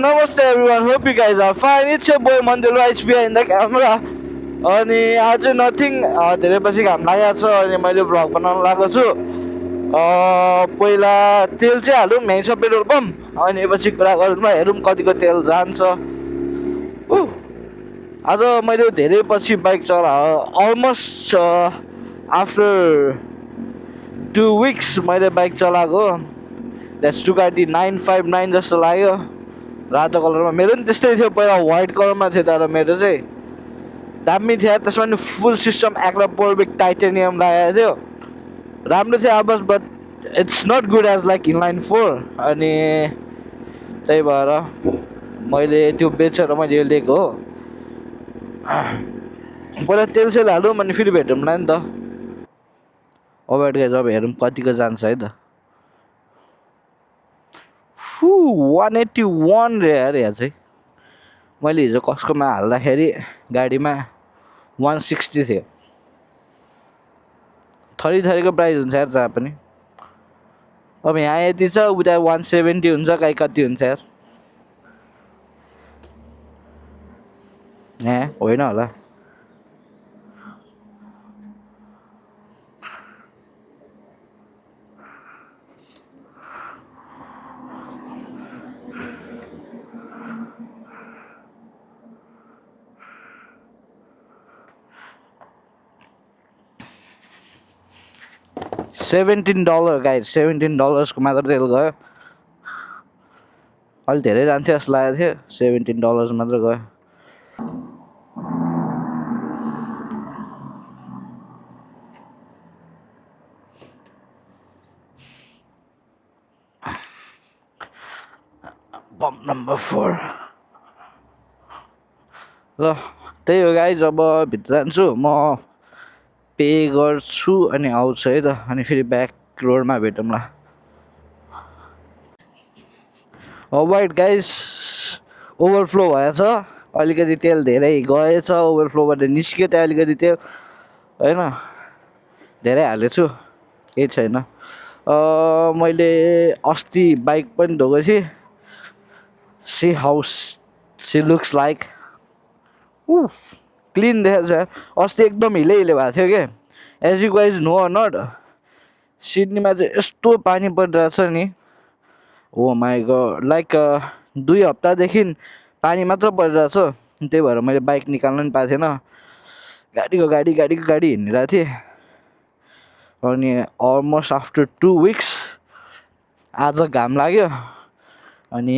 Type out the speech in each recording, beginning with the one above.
namaste everyone. Hope you guys are fine. It's your boy Mandil right behind the camera. अनि आज nothing धेरै पछि घाम लागेको छ अनि मैले भ्लग बनाउन लागेको छु। पहिला तेल चाहिँ हालौँ यहीँ छ पेट्रोल पम्प अनि पछि कुरा गरौँ हेरौँ कतिको तेल जान्छ। आज मैले धेरै पछि बाइक चलाएँ अलमोस्ट आफ्टर 2 weeks मैले बाइक चलाएको। द्याट्स डुकाटी 959 जस्तो लाग्यो रातो कलरमा। मेरो पनि त्यस्तै थियो पहिला व्हाइट कलरमा थियो तर मेरो चाहिँ दामी थियो। त्यसमा नि फुल सिस्टम एक्रोपोर्बिक टाइटेनियम लागेको थियो राम्रो थियो आवाज but it's not good as like inline 4 अनि त्यही भएर मैले त्यो बेचेर मैले यो लिएको हो। पहिला तेल सेल हालौँ अनि फेरि भेटौँला नि त। ओभर गाइज अब हेरौँ कतिको जान्छ है त। 181 रे यार यहाँ चाहिँ मैले हिजो कसकोमा हाल्दाखेरि गाडीमा 160 थियो। थरी थरीको प्राइस हुन्छ यार जहाँ पनि। अब यहाँ यति छ उता 170 हुन्छ कहीँ कति हुन्छ यार। होइन होला $17 गाइस। $17 को मात्र तेल गयो। अलि धेरै जान्थ्यो जस्तो लागेको थियो। $17 मात्र गयो। पम्प नम्बर 4 ल त्यही हो गाइज। अब भित्र जान्छु म पे गर्छु अनि आउँछु है त अनि फेरि ब्याक रोडमा भेटौँला। वाइट गाइस ओभरफ्लो भएछ अलिकति तेल धेरै गएछ ओभरफ्लोबाट निस्क्यो त्यहाँ अलिकति तेल होइन धेरै हालेको छु केही छैन। मैले अस्ति बाइक पनि धोएको थिएँ। See house see looks like clean देखेको छ। अस्ति एकदम हिले भएको थियो क्या। As you guys know or not सिडनीमा चाहिँ यस्तो पानी परिरहेछ नि। ओ माई गड लाइक 2 हप्तादेखि पानी मात्र परिरहेछ। त्यही भएर मैले बाइक निकाल्न पनि पाएको थिएन। गाडीको गाडी हिँडिरहेको थिएँ अनि अलमोस्ट आफ्टर 2 weeks आज घाम लाग्यो अनि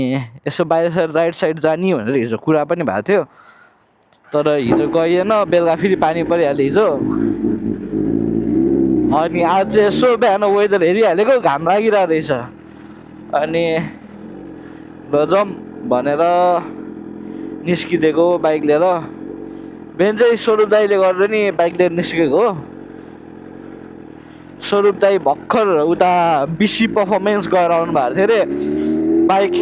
यसो बाहिर साइड राइट साइड जाने भनेर हिजो कुरा पनि भएको थियो तर हिजो गइएन। बेलुका फेरि पानी परिहाल्यो हिजो अनि आज चाहिँ यसो बिहान वेदर हेरिहालेको घाम लागिरहेको रहेछ अनि ल जाउँ भनेर निस्किदिएको बाइक लिएर। बिहान चाहिँ स्वरूप दाईले गरेर नि बाइक लिएर निस्केको हो। स्वरूप दाई भर्खर उता बिसी पर्फर्मेन्स गएर आउनु भएको थियो अरे। बाइक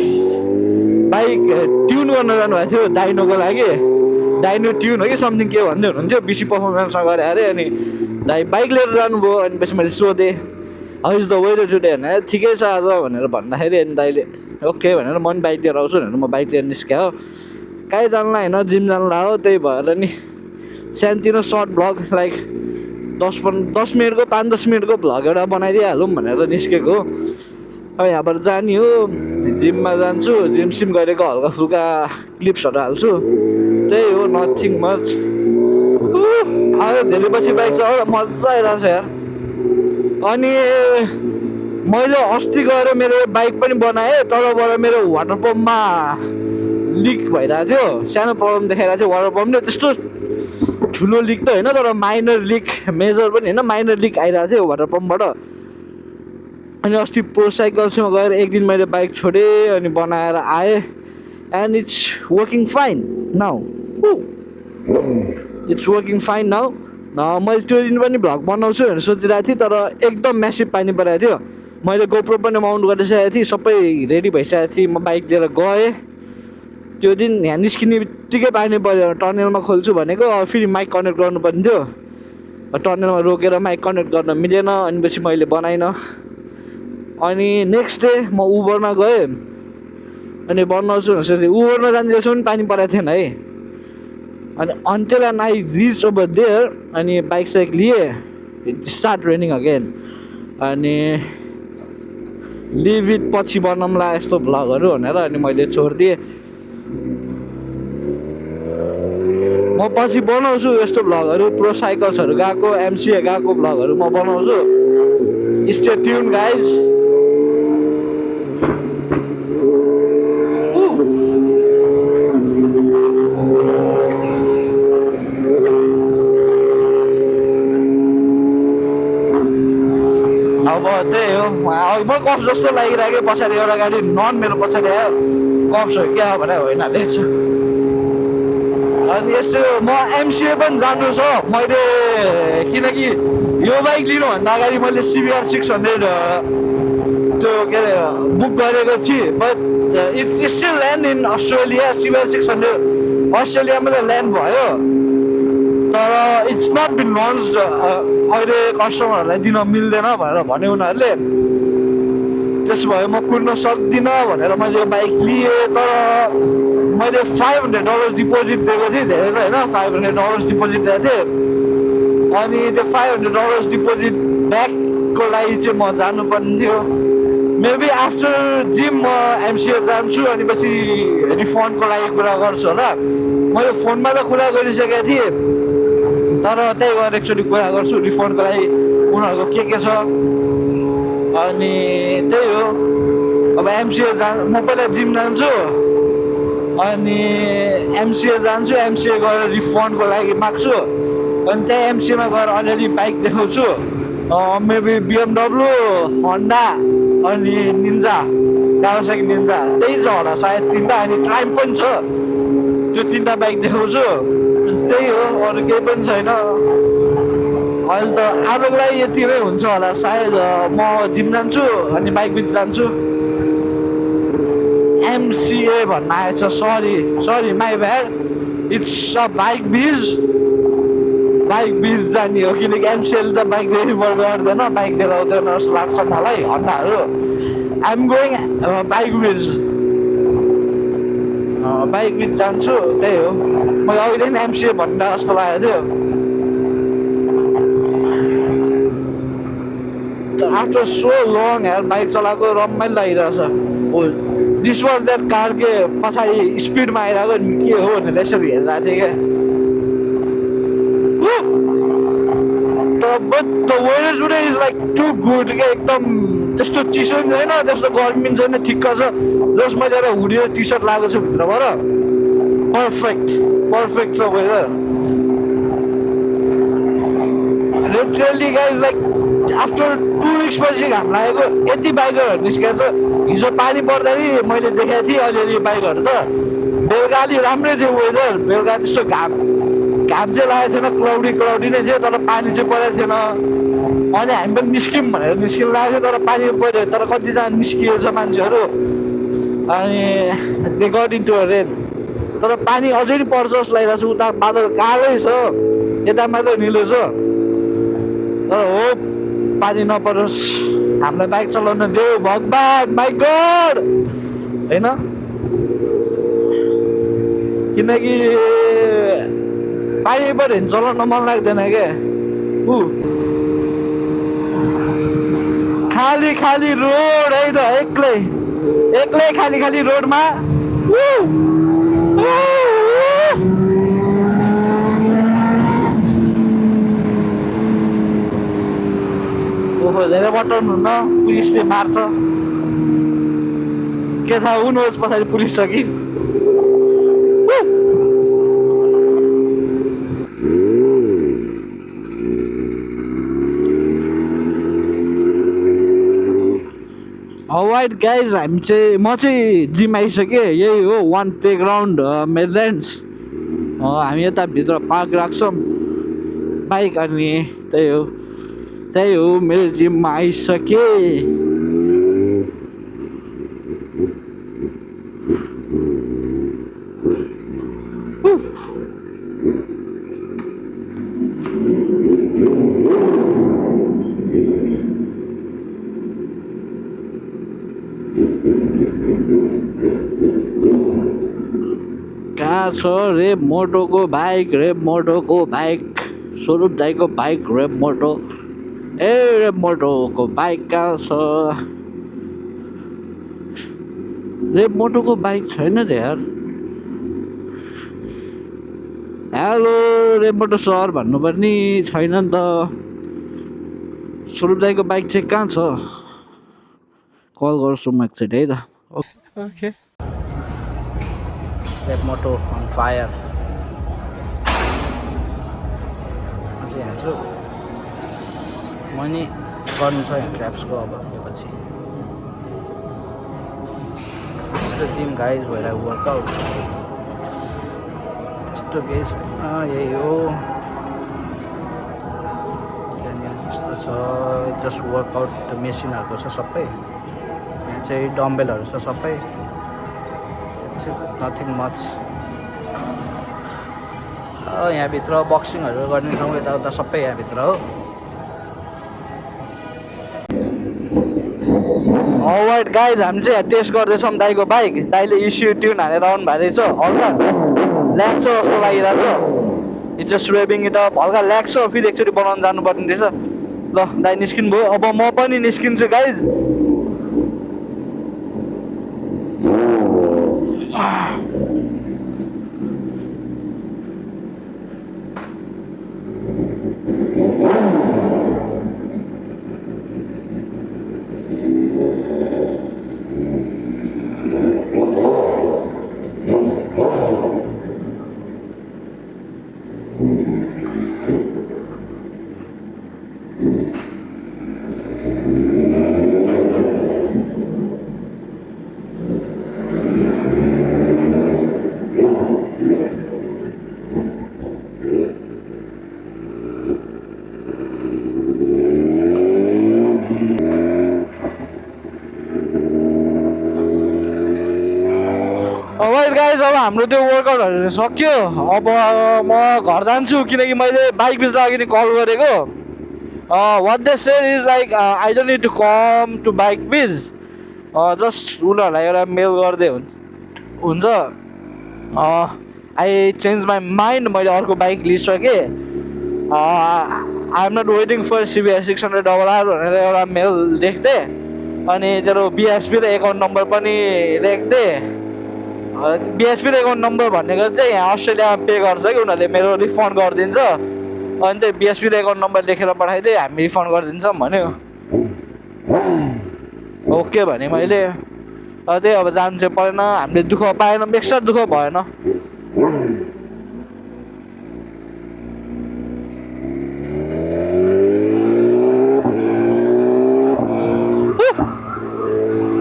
ट्युन गर्न जानुभएको थियो डाइनोको लागि। डाइनो ट्युन हो कि समथिङ के भन्दै हुनुहुन्थ्यो बिसी पर्फर्मेन्समा गरे अरे अनि दाइ बाइक लिएर जानुभयो। अनि पछि मैले सोधेँ how is the weather today भनेर ठिकै छ आज भनेर भन्दाखेरि अनि दाइले ओके भनेर म पनि बाइक लिएर आउँछु भनेर म बाइक लिएर निस्क्यो हो। कहीँ जानला होइन जिम जानला हो। त्यही भएर नि सानोतिनो सर्ट भ्लग लाइक 10 मिनटको 5-10 मिनटको भ्लग एउटा बनाइदिइहालौँ भनेर निस्केको हो। अब यहाँबाट जाने हो जिममा जान्छु जिम सिम गरेको हल्का फुल्का क्लिप्सहरू हाल्छु त्यही हो नथिङ मच। आज धेरै पछि बाइक चलाउँदा मजा आइरहेको छ यार। अनि मैले अस्ति गएर मेरो बाइक पनि बनाएँ तलबाट मेरो वाटर पम्पमा लिक भइरहेको थियो। सानो प्रब्लम देखाइरहेको थियो वाटर पम्पले। त्यस्तो ठुलो लिक त होइन तर माइनर लिक मेजर पनि होइन माइनर लिक आइरहेको थियो वाटर पम्पबाट। अनि अस्ति प्रो साइकल्समा गएर एक दिन मैले बाइक छोडेँ अनि बनाएर आएँ and it's working fine now. It's working fine now. मैले त्यो दिन पनि भ्लग बनाउँछु भनेर सोचिरहेको थिएँ तर एकदम म्यासिभ पानी परेको थियो। मैले गोप्रो पनि माउन्ट गरिसकेको थिएँ सबै रेडी भइसकेको थिएँ। म बाइक लिएर गएँ त्यो दिन यहाँ निस्किने बित्तिकै पानी पऱ्यो। टनेलमा खोल्छु भनेको अब फेरि माइक कनेक्ट गर्नुपर्ने थियो। टनेलमा रोकेर माइक कनेक्ट गर्न मिलेन अनि पछि मैले बनाइनँ। अनि नेक्स्ट डे म उबरमा गएँ अनि बनाउँछु भनेर सोचेँ उबरमा जाँदैछु पनि पानी परेको थिएन है अनि until and I reach over there अनि बाइक साइक लिएँ इट स्टार्ट रेनिङ अगेन अनि लिभ इट पछि बनाउँला यस्तो भ्लगहरू भनेर अनि मैले छोडिदिएँ म पछि बनाउँछु यस्तो भ्लगहरू प्रो साइकल्सहरू गएको एमसिए गएको भ्लगहरू म बनाउँछु स्टे ट्युन गाइज अब त्यही हो म कफ जस्तो लागिरहेको पछाडि एउटा गाडी नन मेरो पछाडि आयो कप्स हो क्या भनेर होइन देख्छु अनि यस्तो म एमसिए पनि जानु छ मैले किनकि यो बाइक लिनुभन्दा अगाडि मैले CBR 600 त्यो के अरे बुक गरेको थिएँ but it's still land in Australia CBR 600 अस्ट्रेलियामा त ल्यान्ड भयो तर इट्स नट बिन लन्च अहिले कस्टमरहरूलाई दिन मिल्दैन भनेर भन्यो उनीहरूले त्यसो भए म कुर्न सक्दिनँ भनेर मैले यो बाइक लिएँ तर मैले $500 डिपोजिट दिएको थिएँ धेरै त होइन $500 डिपोजिट दिएको थिएँ अनि त्यो $500 डिपोजिट ब्याकको लागि चाहिँ म जानुपर्ने थियो मेबी आफ्टर जिम म एमसिए जान्छु अनि पछि रिफन्डको लागि कुरा गर्छु होला मैले फोनमा त कुरा गरिसकेको थिएँ तर त्यही गरेर एक्चुअली कुरा गर्छु रिफन्डको लागि उनीहरूको के छ अनि त्यही हो अब एमसिए म पहिला जिम जान्छु अनि एमसिए जान्छु एमसिए गएर रिफन्डको लागि माग्छु अनि त्यही एमसिएमा गएर अलिअलि बाइक देखाउँछु मेबी BMW होन्डा अनि निन्जा कावासाकी निन्जा त्यही छ होला सायद तिनवटा अनि ट्राइम पनि छ त्यो तिनवटा बाइक देखाउँछु त्यही हो अरू केही पनि छैन अहिले त आजको लागि यति नै हुन्छ होला सायद म जिम जान्छु अनि बाइक बिच जान्छु एमसिए भन्न आएछ sorry my bad it's a bike बिज जाने हो किनकि एमसिएले त बाइक डेलिभर गर्दैन बाइक देखाउँदैन जस्तो लाग्छ मलाई हन्डाहरू आइएम गोइङ बाइक बिच जान्छु त्यही हो मैले अहिले नै एमसिए भन्दा जस्तो लागेको थियो आफ्टर सो लङ हेर बाइक चलाएको रमाइलो लागिरहेछ दिस वाज द्याट कार के पछाडि स्पिडमा आइरहेको के हो भनेर यसरी हेरिरहेको थिएँ क्या but the weather today is like too good क्या एकदम त्यस्तो चिसो पनि छैन त्यस्तो गर्मी पनि छैन ठिक्क छ जस मैले एउटा हुडी र टी सर्ट लगाएको छु भित्रबाट पर्फेक्ट छ weather literally guys like after 2 weeks पछि घाम लागेको यति बाइकहरू निस्केको छ हिजो पानी पर्दाखेरि मैले देखाएको थिएँ अलिअलि बाइकहरू त बेलुका अलि राम्रै थियो वेदर बेलुका त्यस्तो घाम चाहिँ लागेको थिएन क्लाउडी नै थियो तर पानी चाहिँ परेको थिएन अनि हामी पनि निस्क्यौँ भनेर निस्किनु लागेको थियो तर पानी पऱ्यो तर कतिजना निस्किएको छ मान्छेहरू अनि दे गट इन्टु रेन तर पानी अझै पनि पर्छ जस्तो लागिरहेको छ उता बादल कालै छ यता मात्र निलो छ तर हो पानी नपरोस् हामीलाई बाइक चलाउन देऊ भगवान माई गड होइन किनकि पानी पऱ्यो भने चलाउन मन लाग्दैन क्या खाली रोड है त एक्लै खाली रोडमा धेरै बटाउनु हुन्न पुलिसले मार्छ के थाहा हुनुहोस् पछाडि पुलिस छ कि अलराइट गाइज म चाहिँ जिम आइसकेँ यही हो वान प्लेग्राउन्ड मेडल्यान्ड्स हामी यता भित्र पार्क राख्छौँ बाइक अनि त्यही हो मेरो जिममा आइसकेँ कहाँ छ रेप मोटोको बाइक स्वरूप दाईको बाइक रेप मोटो ए रेप मोटोको बाइक कहाँ छ रेप मोटोको बाइक छैन त यार हेलो रेप मोटो सर भन्नुपर्ने छैन नि त स्वरूप दाईको बाइक चाहिँ कहाँ छ कल गर्छु म एकचोटि है त ओके रेप मोटो अन फायर अझै यहाँ छु म नि गर्नु छ यहाँ क्र्याप्सको अब पछि The gym guys where I work out. त्यस्तो केही छैन यही हो त्यहाँनिर त्यस्तो छ जस्ट वर्कआउट मेसिनहरूको छ सबै यहाँ चाहिँ डम्बेलहरू छ सबै नथिङ मच यहाँभित्र बक्सिङहरू गर्ने ठाउँ यताउता सबै यहाँभित्र हो अलराइट गाइज हामी चाहिँ टेस्ट गर्दैछौँ दाईको बाइक दाईले इस्यु ट्युन हालेर आउनु भएको रहेछ हल्का ल्याग्छ जस्तो लागिरहेको छ इट्स जस्ट रेभिङ इट अप हल्का ल्याग्छ फेरि एकचोटि बनाउनु जानुपर्ने रहेछ ल दाई निस्किनु भयो अब म पनि निस्किन्छु गाइज अलराइट गाइज अब हाम्रो त्यो वर्कआउटहरू सक्यो अब म घर जान्छु किनकि मैले बाइक बेच्न अघि नै कल गरेको what they said is like I don't need to come to bike बिज जस्ट उनीहरूलाई एउटा मेल गरिदिए हुन्छ आई चेन्ज माई माइन्ड मैले अर्को बाइक लिइसकेँ I am not waiting for CBR 600RR भनेर एउटा मेल लेख्दै अनि तेरो BSP र एकाउन्ट नम्बर पनि लेख्दै BSP र एकाउन्ट नम्बर भनेको चाहिँ यहाँ अस्ट्रेलियामा पे गर्छ कि उनीहरूले मेरो रिफन्ड गरिदिन्छ अनि त्यही BSP र एकाउन्ट नम्बर लेखेर पठाइदिएँ हामी रिफन्ड गरिदिन्छौँ भन्यो ओके भने मैले त्यही अब जानु चाहिँ परेन हामीले दुःख पाएनौँ एक्स्ट्रा दुःख भएन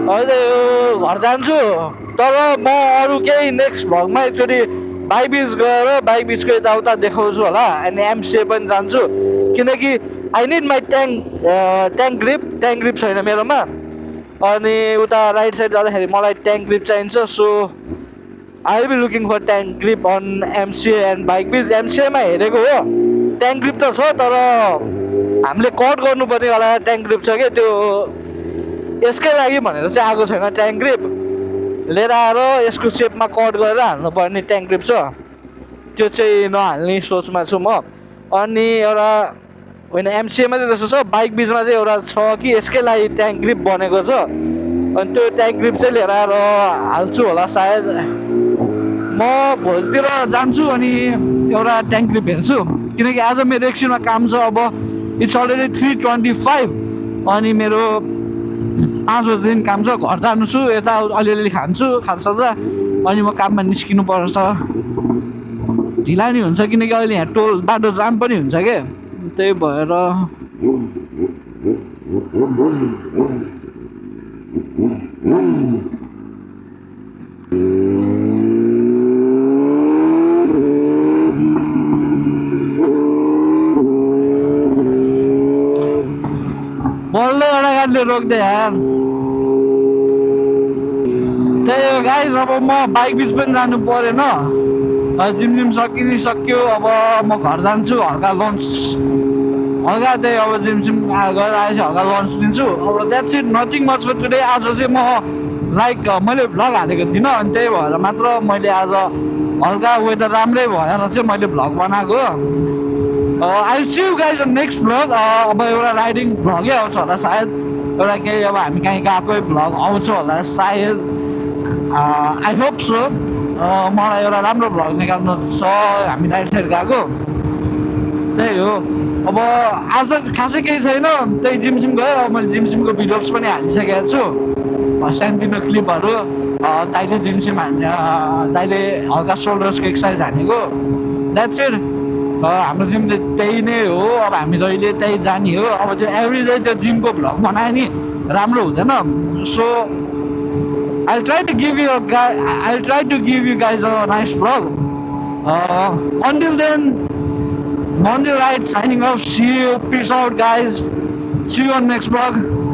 अहिले घर जान्छु तर म अरू केही नेक्स्ट भ्लगमा एकचोटि बाइक बिच गएर बाइक बिचको यताउता देखाउँछु होला अनि MCA पनि जान्छु किनकि I need my tank grip छैन मेरोमा अनि उता राइट साइड जाँदाखेरि मलाई ट्याङ्क ग्रिप चाहिन्छ so I will be looking for tank grip on MCA and bike बिच MCAमा हेरेको हो ट्याङ्क ग्रिप त छ तर हामीले कट गर्नुपर्ने वाला ट्याङ्क ग्रिप छ कि त्यो यसकै लागि भनेर चाहिँ आएको छैन ट्याङ्क ग्रिप लिएर आएर यसको सेपमा कट गरेर हाल्नुपर्ने ट्याङ्क ग्रिप छ त्यो चाहिँ नहाल्ने सोचमा छु म अनि एउटा होइन MCAमा चाहिँ त्यस्तो छ बाइक बिचमा चाहिँ एउटा छ कि यसकै लागि ट्याङ्क ग्रिप बनेको छ अनि त्यो ट्याङ्क ग्रिप चाहिँ लिएर आएर हाल्छु होला सायद म भोलितिर जान्छु अनि एउटा ट्याङ्क ग्रिप हेर्छु किनकि आज मेरो एकछिनमा काम छ अब इट्स अलरेडी 3:25 अनि मेरो 5 बजेदेखि काम छ घर जानु छु यता अलिअलि खान्छु खानसाजा अनि म काममा निस्किनु पर्छ ढिला नि हुन्छ किनकि अहिले यहाँ टोल बाटो जाम पनि हुन्छ क्या त्यही भएर बल्ल एउटा गाडीले रोक्दै यार त्यही हो गाइस अब म बाइक बिच पनि जानु परेन जिम सक्यो अब म घर जान्छु हल्का लन्च हल्का त्यही अब जिम गरेर आएपछि हल्का लन्च दिन्छु अब that's it nothing much for today आज चाहिँ म लाइक मैले भ्लग हालेको थिइनँ अनि त्यही भएर मात्र मैले आज हल्का वेदर राम्रै भएर चाहिँ मैले भ्लग बनाएको I see you guys next vlog अब एउटा राइडिङ भ्लगै आउँछ होला सायद एउटा केही अब हामी कहीँ गएकै भ्लग आउँछ होला सायद आई होप सो मलाई एउटा राम्रो भ्लग निकाल्नु छ हामी राइड साइड गएको त्यही हो अब आज खासै केही छैन त्यही जिम गयो अब मैले जिमको भिडियोज पनि हालिसकेको छु सानोतिनो क्लिपहरू दाइले जिम हान्ने दाइले हल्का सोल्डर्सको एक्सर्साइज हानेको द्याट्स इट हाम्रो जिम चाहिँ त्यही नै हो अब हामी जहिले त्यही जाने हो अब त्यो एभ्री डे त्यो जिमको भ्लग बनायो नि राम्रो हुँदैन so I'll try to give you guys a nice vlog. Until then, Monday Ride signing off. See you. Peace out, guys. See you on next vlog.